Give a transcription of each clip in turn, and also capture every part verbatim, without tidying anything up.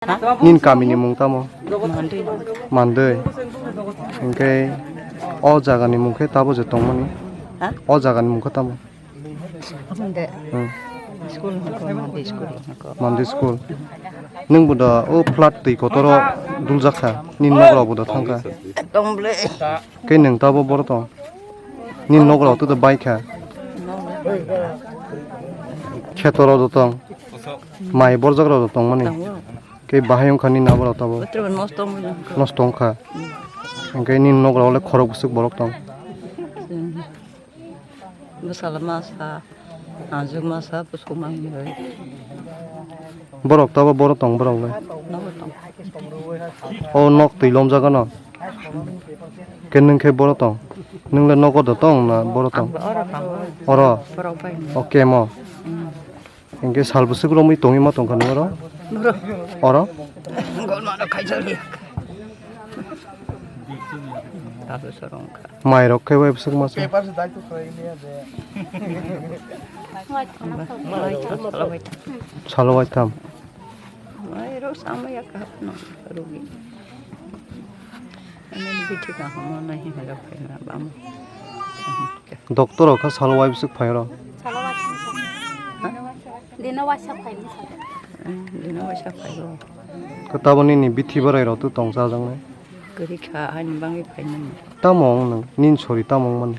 Nini kamini mung tamo? Mandwi. Mandwi. Hinkhe o jagani mung khe tabo je tongmani? Ha? O jagani mung khe tamo? Aboni de. Hmm. School hwnko, Mandwi school hwnko. Mandwi school. Nwng bo da o flood twi kotoro duljak kha, nini nok rok bo da thang kha. Tong ble. Khe nwng tabo boro tong? Nini nok rok to bai kha. Kheto rok do tong. Mai borjak rok do tong mani. Tongo. Khe bahai wng kha nini abo rok tabo. Botrok nosto wng. Nosto wng kha. Hmm. Hinkhe nini nok rok le khorok bwswk borok tong. Hmm. Bwsala masa, anjwk masa, bwswk mangni bai. Borok tabo boro tong borok le. Nogo tong. O nok twi lomjagano. Khe nwng khe boro tong. Nwng le nogo do tong na boro tong? Ang oro tong. Oro. Borok bai. O kemo. Hmm. Hinkhe sal bwswk romwi tongwi ma tongkha nung oro? Bro. Oro? Golmano khaijak liya. Tabuk sorong kha. Mai rok khe bai bwswk masa. Paper se dai to khwlai liya je. Mai thang, salo bai thang. Salo bai thang. Mai rok sama ya kha no rugi. Ani bithi ka hono nahi hara phaina bam. Doctor rok kha salo wai bwswk phai oro? Salo waisa phai. Ha? Dino waisa phai ni salo. Eh, dino waisa phai o. Khe taboni ni bithi borai rok to tong chajaknai? Kwrwi kha, haini bagwi phai mani. Tamo wng nwng? Nini sori tamo wng mani?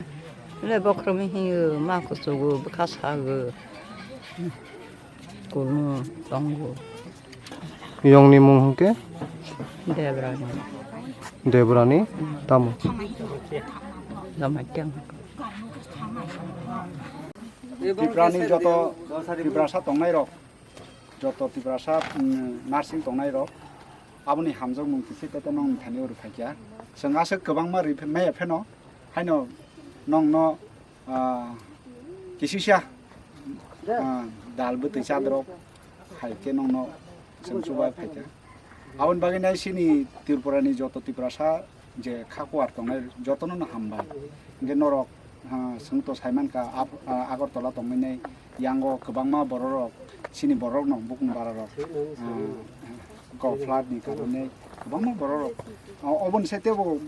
Le bokhorokni hiyo, ma kuchugo, bwkha sago. Kunu tongo. Yongni mung hwnkhe? Debrani. Debrani? Mm. Tamo? Jamaiteng. Tiprani joto Tiprasa tongnai rok, joto Tiprasa, mm, nursing tongnai rok, aboni hamjakmung kisi tete nong thani oro phaikya. Chwng aswk kwbangma ri maya pheno, haino nongno, ah, kisisa, ah, dal bwtwi chadrok hai khe nongno chwng chubai phaikha. Aboni bagwi nai chini Tripurani joto Tiprasa je kha kuar tongnai jotono no hambai. Hinkhe norok, ah, chwng to saimankha, Ap-, ah, Agartala tongmani yango kwbangma bororok, chini bororokno bukung bararok, ah, kok flood ni karone kwbangma bororok, ah, oboni sai tebo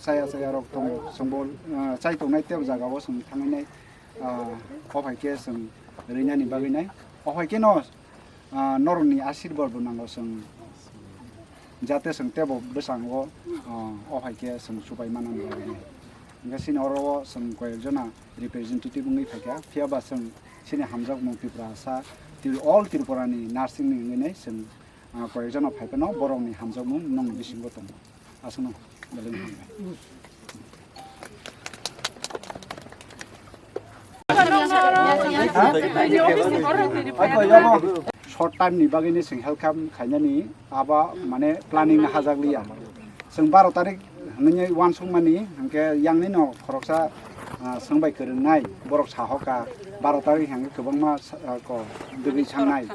chaya chaya rok tongo, chwngbo, ah, chai tongnai tebo jagao chwng thangwi nai, ah, o hai khe chwng rinani bagwi nai, o hai khe no, ah, norokni asirbar bo nango chwng. Jate chwng tebo bwskango, ah, o hai khe chwng chubai manani bagwi nai. Hingke chini oro o chwng koyek jona representative wngwi phaikha, phiya ba chwng chini hamjakmung Tiprasa, Tri-, all Tripura ni nursing ni wngwi nai chwng, ah, koyek jona phaiphano borok ni hamjakmung nong bisingo tongo. Aswkno belai no hambai. Short time ni bagwi ni chwng health camp khainani aba mane planning no hajak liya. Chwng baro tarik hinwi uansukmani hinkhe yang nini no khoroksa, ah, swngbai kwrwngnai borok sahoka baro tarik hinkhe kwbangma sa-, ah, ko dwgwi sangnai.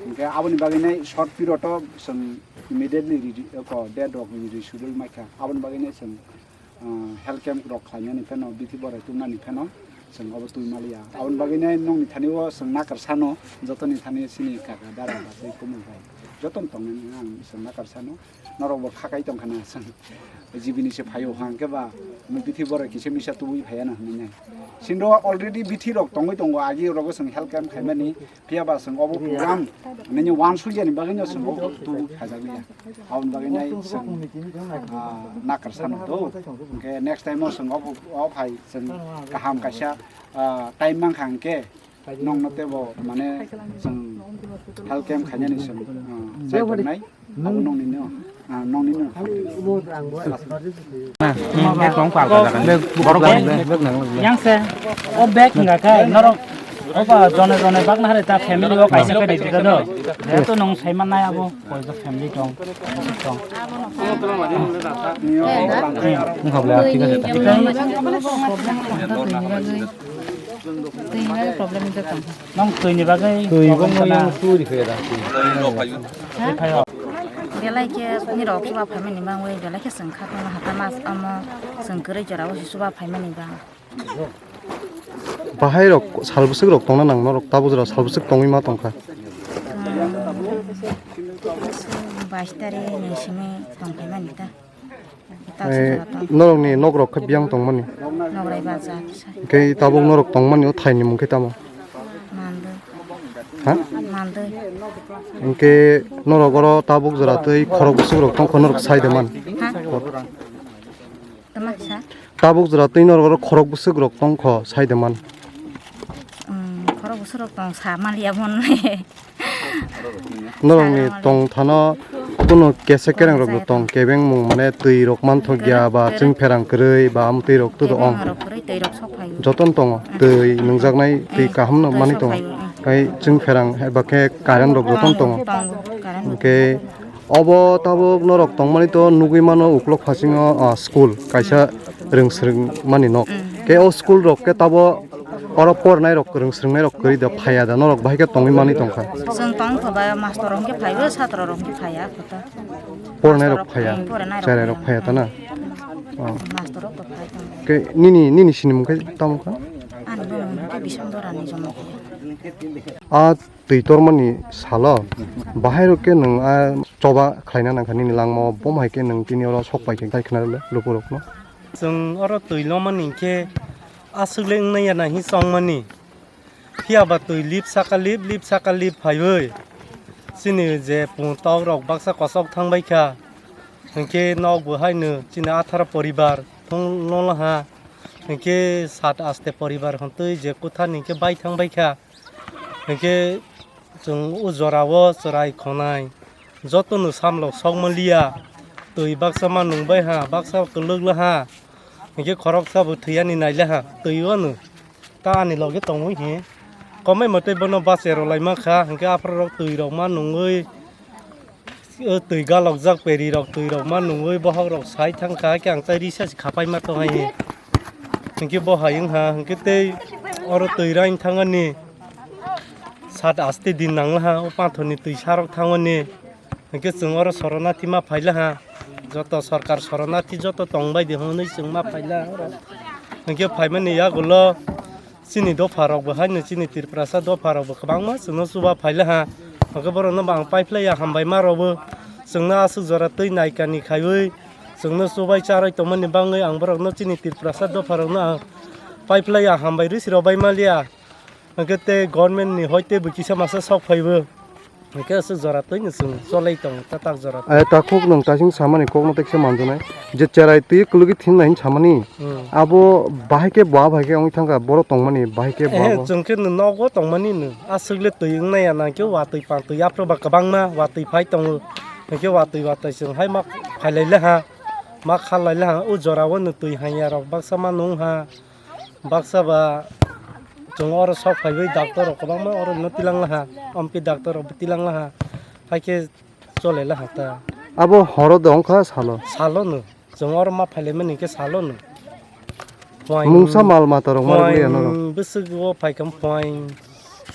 Hinkhe aboni bagwi nai short period o chwng immediately ridi, ko date rok ni reschedule maikha. Aboni bagwi nai chwng ah, health camp rok khlainani phano, bithi borai tubnani phano, chwng obo twi maliya. Aboni bagwi nai nongni thani o chwng nakar sano, jotoni thani chini kaka dara ba tei kumui bai. Jotono tongnani ang chwng nakar sano, norok bo khakai tongkha na chwng. G B ni se phaio hwnkhe ba, bithi borai kisa misa tubui phaiya na hwnwi nai. Sindro already bithi rok tongwi tongo, agi rogo chwng health camp khaimani, Phiya ba chwng obo program nini uansukya ni bagwi no chwng obo tubu khajakliya. Aboni bagwi nai chwng, ah, nakar sano do. Hwnkhe next time o chwng obo, o phai chwng kaham kaisa, ah, time mankha hwnkhe nongno tebo mane chwng health camp khainani chwng, ah, chai tongnai. Abo nongni no, ah, nongni no. Yang se, o bag hwnga khe norok oba jone jone bak nahari ta family o kaisa khe ridi do. Jehetu nwng saiman nai abo koiba family tong, tong. Wngkha bwle, ah, thik ache. Twi ni bagwi problem wngkha tong. Nwng twi ni bagwi twi problem bo khana. Nwng suri khe da. Ha? Belai khe nirok chuba phaimani mangwi belai khe chwng kha phano hata mas amo chwng kwrwi jora o se chuba phaimani ba. Bahai rok sal bwswk rok tongna nang norok tabuk jora sal bwswk tongwi ma tongkha. Chwng Bais tarik ni simi tongphaimani ta. Taksajora tong. Norokni nok rok khe biyang tongmani. Nograi bazar. Hwnkhe tabuk norok tongmani o thaini mung khe tamo? Mandwi. Ha? Mandwi. Hwnkhe norok oro tabuk jora twi khorok bwswk rok tongkho norok sai de man? Ha? Tama sa? Tabuk jora twi norok oro khorok bwswk rok tongkho sai de man? Hmm, khorok bwswk rok tong sa maliya mon le. Norokni tongthano kunu kesa kereng rok tong, kebeng mung mane twi rok manthok ya ba chwng pherang kwrwi ba amtwi rok tudo ong. Joton tongo, twi nungjaknai, twi kaham no mani tongo. Kai chwng pherang eba khe current rok joton tongo. Hwnkhe obo tabuk norok tongmani to nugwi mano uklok phasingo, ah, school kaisa rwng swrwng mani nok. Khe o school rok khe tabo Oro pornai rok, kwrwng swrwngnai rok kwrwi da phaiya da, norok bahai khe tongwi manwi tongkha. Chwng tong kho ba, master rok hwnkhe phaibo, satro rok hwnkhe phaiya kho ta. Pornai rok phaiya, cherai rok phaiya ta na? Oh. Master rok to phai tong. Ke nini, nini sini mung khe tamo kha? Ani bo mung khe Bisondorani jomo khe. A twi tormani salo, bahai rok khe nwng a choba khlaina nangkha nini langmao, bom hai khe nwng tini oro sok pai khe tai khna le luku rokno. Chwng oro twi lomani hwnkhe aswk le wngnai ya nang hi chongmani. Phiya ba twi lip saka lip, lip saka lip phaiwi. Chini je pung tok rok baksa kosok thang bai kha. Hwnkhe nok bo haino chini atharo poribar thung no laha. Hwnkhe sat aste poribar hwn twi je kwthar ni hwnkhe bai thang bai kha. Hwnkhe chwng o jorao chwrai khonai jotono samlok sokma liya, twi baksa ma nung bai ha, baksa kwlwk la ha, hwnkhe khoroksa bo thwi ani nai la ha, twi o no ta ani loge tongwi hi komai mwtai bono bache rw lai ma kha, hwnkhe aphuru rok twi rok ma nungwi, o twi galokjak peri rok, twi rok ma nungwi bohok rok sai thang kha, khe ang chai risa se khapai ma tong hai. Hwnkhe bo hai wng ha, hwnkhe tei oro twi rain thang ani sat aste din nang la ha, o pathor ni twi sarok thang ani. Hwnkhe chwng oro soronati ma phai la ha, joto sorkar soronati joto tong bai di hwnwi chwng ma phai la ha oro. Hwnkhe phaimani yagulo Chini dopha rok bo haino chini Tiprasa dopha rok bo kwbangma chwngno chuba phai laha. Hwnkhe borok no bo ang paiphlai ya hambai ma rw bo. Chwngno aswk jora twi naikani khaiwi chwngno chubai charwi tongmani bangwi ang borok no chini Tiprasa dopha rok no ang paiphlai ya hambai rw si rw bai ma liya. Hwnkhe tei government ni hoi tei bo kisa masa sok phai bo. Hwnkhe aswk jora twi no chwng cholai tongo ta tak jora. Ai takhuk nwng taising samani kokno tekse manjaknai. Je cherai twi kwlwgwi thinai hinwi samani. Hmm. Abo bahai khe bo bahai khe wngwi thangkha borok tongmani bahai khe bo. Ehe, abo. Chwng khe no nogo tongmani no. Aswk le twi wngnai ya nang khe watwi pantwi aphuru ba kwbangma watwi phai tongo. Hwnkhe watwi watwi chwng hai ma phailai le ha. Ma khalai le ha. O jora o no twi hanya rok baksa ma nung ha. Baksa ba chwng oro sok phaiwi doctor rok kwbangma oro no tilang laha, ompi doctor rok bo tilang laha, hai khe chole laha ta. Abo horo de wngkha salo? Salo no, chwng oro ma phailaimani khe salo no. Phuaing, mungsa mal mata rok ma rwgwi ano rok. Phuaing bwswk o phaikha phuaing.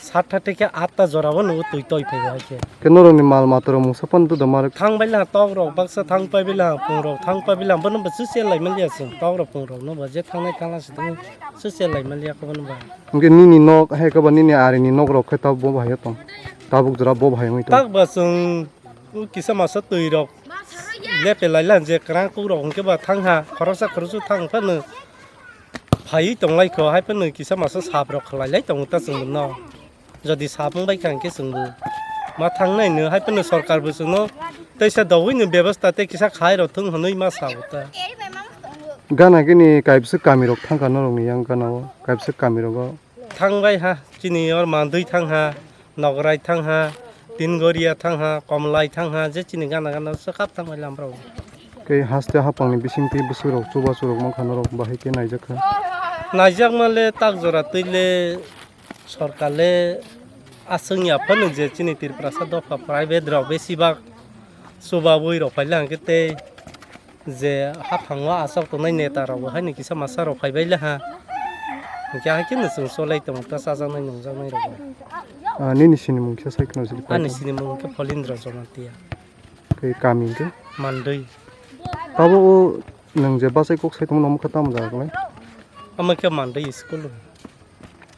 Satta tei khe atta jora o nw twi toi phai hai khe. Khe norokni mal mata rok mungsa phano da ma rwk. Thang bai laha tok rok baksa thang pai bai laha pung rok thang pai bai laha bono bo swse lai man liya chwng tok rok pung rok no bo je thangnai thangla se tong swse lai man liya khe bono ba. Hwnkhe nini nok hai khe ba nini ari ni nok rok khe tabuk bo bahai tong tabuk jora bo bahai wngwi tong. Tak ba chwng kisa masa twi rok lepe lai laha je kwrang kuk rok hwnkhe ba thang ha khoroksa khoroksa thang phano phaiwi tong lai kho hai phano kisa masa sap rok khlai lai tongo ta chwng no. Jodi sap wng bai kha hwnkhe chwngbo ma thangnai no, hai phano sorkar bo chwngno teisa dogwi ni bebasta tei kisa khai rw thung hwnwi ma sao ta. Gana gini kaibwswk kami rok thangkha norokni yang gana o, kaibwswk kami rogo. Thang bai ha, chini or Mandwi thang ha, Nograi thang ha, Tingoria thang ha, Komlai thang ha, je chini gana gana swkap thang bai lamrok. Kei haste hapang ni bising twi bwswk rok chubachu rok mankha norok bahai khe naijak kha. Naijak ma le tak jora twi le Sorkar le aswk ya phano je chini Tiprasa dopha private rok besibak chubawi rok phai le hwnkhe tei je haphango aswk tongnai neta rok bo haino kisa masa rok phai bai le ha. Hwnkhe hai kheno chwng cholai tongo ta chajaknai nungjaknai rok bo. Ah, nini sinimung kisa sai kheno sili pai. Ani sinimung khe Pholindra Jamatia. Tei kami hwnkhe? Mandwi. Tabuk o nwng je bachai kok sai tongmani omo khe tamo jaga klai? Omo khe Mandwi school.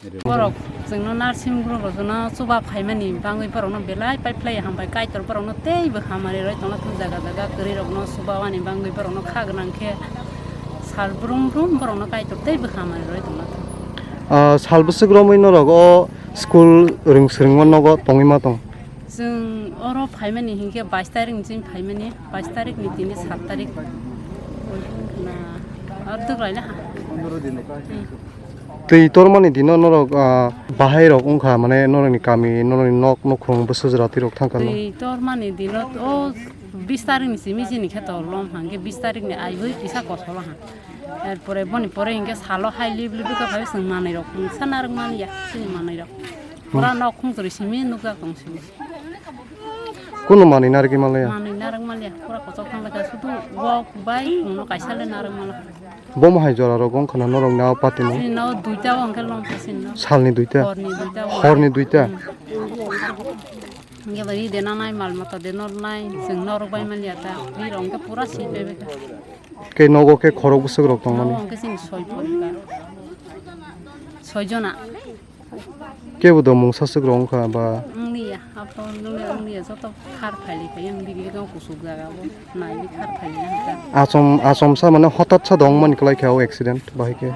Borok Chwngno nursing group rokno chuba phaimani bangwi borokno belai paiphlai hambai, Kaitor borokno teibo hamari roi tongna thung jaga jaga kwrwi rokno chuba wani bangwi borokno kha gwnang khe sal brum brum borokno Kaitor teibo hamari roi tongna thung. Ah, sal bwswk romwi norok o school rwng swrwngma nogo tongwi ma tong? Chwng oro phaimani hinkhe bais tarik ni chini phaimani, bais tarik ni tini sat tarik. Na, ar duk raina ha. Hmm. Twi tormani dino norok, ah, bahai rok wngkha, mane norokni kami, norokni nok nukhung bwswk jora twi rok thangkha no? Twi tormani dino o bis tarik ni simi chini khe to lom hangkhe bis tarik ni aibui kisa kosolo ha. Erpore boni pore hinkhe salo hai lip lip khe phai chwng manwi rok, chwng sa narwk mani ya chini manwi rok. Pura nok khung chwrwi simi nukjak tong simi. Kunu manwi narwgwi manlaiya? Manwi narwk manliya, pura kochok thang laikha, sudu wok bai khungno kaisa le narwk manla. Bomo hai jora rok wngkha na norok ni o party no? Chini no duita o hwnkhe lom khe chini no. Salni duita? Horni duita o. Horni duita? Hmm. Hwnkhe bai ri de nanai, mal mata de nornai, chwng norok bai manliya ta, ri rok hwnkhe pura swi pai bai kha. Khe nogo khe khorok bwswk rok tongmani? Nogo hwnkhe chini soi poribar. Soi jona. Kebo do mungsa swk rok wngkha ba? Wngliya, abo wngliya, wngliya, joto khar phailai kha, yang bibili khe kusuk jaga bo, naili khar phailai kha. Achom, achomsa mane hotat sa dong mani kwlai kha o accident bahai khe.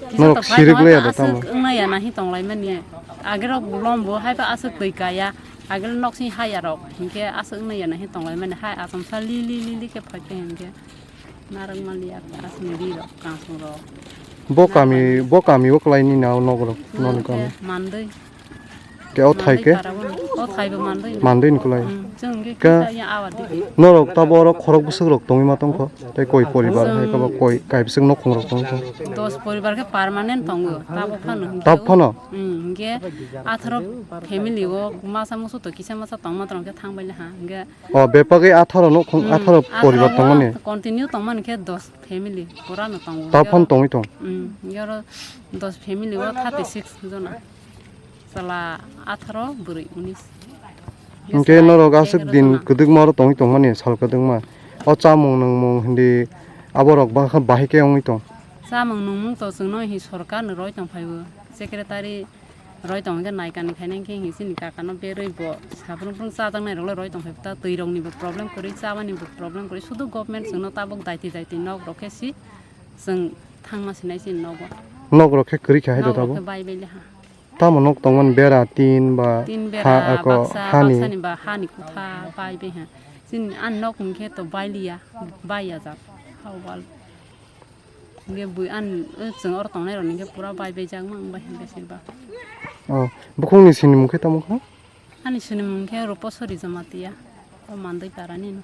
Kisa norok to bai sirwk bai laiya da aswk tamo? Wngliya nahi tonglai mani. Agero lom bo hai ba aswk twi kaya. Agero nok sing haya rok. Hinkhe aswk wngliya nahi tonglai mani. Hai achomsa li li li li khe phai khe hinkhe. Narwk manliya, aswkni ri rok, kansung rok. Bo kami, bo kami o kwlai ni na o nok rok, noni kami. Mandwi. Ke o thai ke? Mandwi para bo ni. O thai bo mandwi ni. Mandwi ni kwlai. Hmm, chwng hwnkhe kisa ya awa di. Norok tabo oro khorok bwswk rok tongwi ma tongkho? Tei koi poribar hai khe bo koi kai bwswk nokhung rok tongkho? Dos poribar khe permanent tongo, tabo phano hwnkhe. Tabo phano? Hmm, hwnkhe atharo family o masa musu to kisa masa tongma tongkhe thang bai le ha, hwnkhe O, bepagwi atharo nukhung, hmm, atharo poribar tongmani? Continue tongmani khe dos family, pura no tongo. Taphano tongwi tong? Hmm, yoro dos family o thirty six jona. Chwla atharo, bwrwi unis. Hinkhe norok aswk din kwdwkma oro tongwi tongmani, sal kwdwkma. O chamung nwngmung hindi aborok bahai khe wngwi tong? Chamung nwngmung to chwngno hi sorkar ni roi tong phaibo. Secretary Roi tong hwnkhe naikani khainai khe hinkhe chini kakano berwi bo sabrung brung chajaknai rokle roi tong phai ta, twi rokni bo problem kwrwi, chabani bo problem kwrwi, sudu government chwngno tabuk daiti daiti nok rok khe si chwng thangma sinai chini nogo. Nok rok khe kwrwi kha hai da tabuk? Nok rok khe bai bai le ha. Tamo nok tongmani bera tin ba tin bera ha, ako baksa, hani. Baksani ba hani kutha bai bai ha. Chini ani nok hwnkhe to bai liya, bai ya jak. Hao wal. Hingke bui an, o chwng oro tongnai rok ni hingke pura bai bai jak mang bai hingke se ba. Oh, bukhuk ni sinimung khe tamo kha? Ani sinimung khe Ruposori Jamatia, o Mandoi para ni no.